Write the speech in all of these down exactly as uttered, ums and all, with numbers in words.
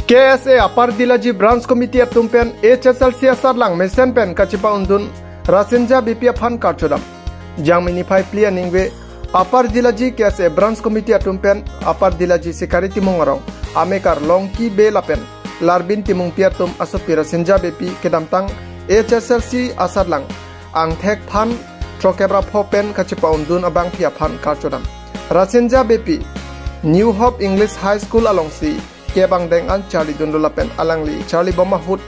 K S A Upper Dillaji Branch Committee atum pen H S L C asatlang mesen pen kachepa-undun Rasinja Beypi aphan karchodam. Jangmi niphai phli aningve Upper Dillaji K S A Branch Committee atum pen Upper Dillaji Sikari Timung arong amekar Longki Bey lapen Larbin Timungpi atum asopi Rasinja Beypi kedamtang H S L C asatlang angthek phan throkkep ra pho pen kachepa-undun abangpi aphan karchodam. Rasinja Beypi New Hope English High School alongsi kep angdeng an charlidunlo lapen alangli charlibom ahut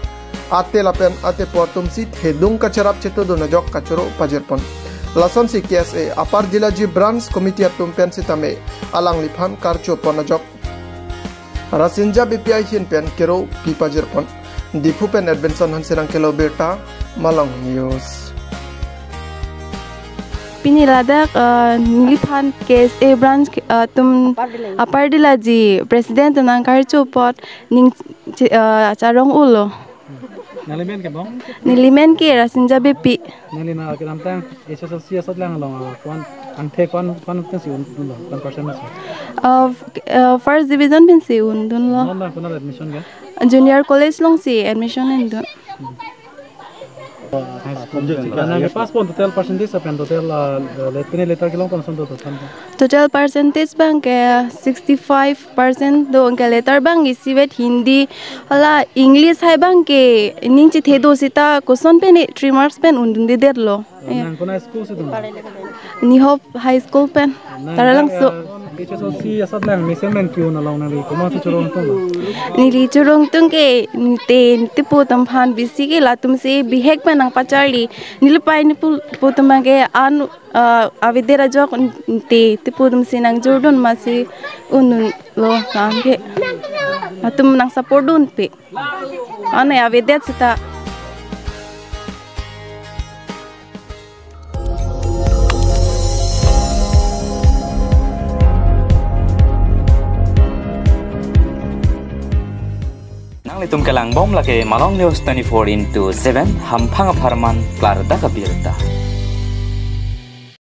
ate lapen atepo atumsi thedung kacherap chetodun ajok kachoro pajirpon. Lasonsi K S A Upper Dillaji Branch Committee atum pen sitame alangliphan karchopon ajok Rasinja Beypi ahin pen kero pi pajirpon. Diphu pen Edvinson Hanserang kelo birta, Malong News. Pini ladak, uh, neliphan K S A branch, uh, atum Upper Dillaji president atum nangkarcho apot ning che-, uh, charong-ulo. Nangli men kebong? Neli men ke Rasinja Beypi. Nangli na kedamtang H S L C asatlang along, uh, ko-an angthek ko-an, ko-an pensi un, unlo, ko-an percent si? Uh, f-, uh, first division pensi undunlo. Non na ko-an admission ke? Junior college alongsi admission endun. Nangli pass pon total percentage lapen total, uh, let pine letter kelong pon ason do total. Total percentage abang ke sixty-five percent do, anke letter abang isivet Hindi, hala English hai abang ke ning chethedo seta koson pen e three marks pen undundedetlo. Nang ko-an school si dun? New Hope High School pen. Nang Taralangso. H S L C asatlang mesen pen ke-un along nangli komatsi chorong tong? Neli chorong tong ke nite, nite pu atum aphan bisi ke latumsi bihek pen nangpacharli. Neli pai ni pu, pu atum abang ke an, uh, avedet ajok nite, nite pu atumsi nangjordun amatsi undunlo lam ke. Atum nang support dunpe. Ane avedet seta. Nanglitum kelangbom lake Malong News twenty-four into seven, hamphang apharman klardak abirta.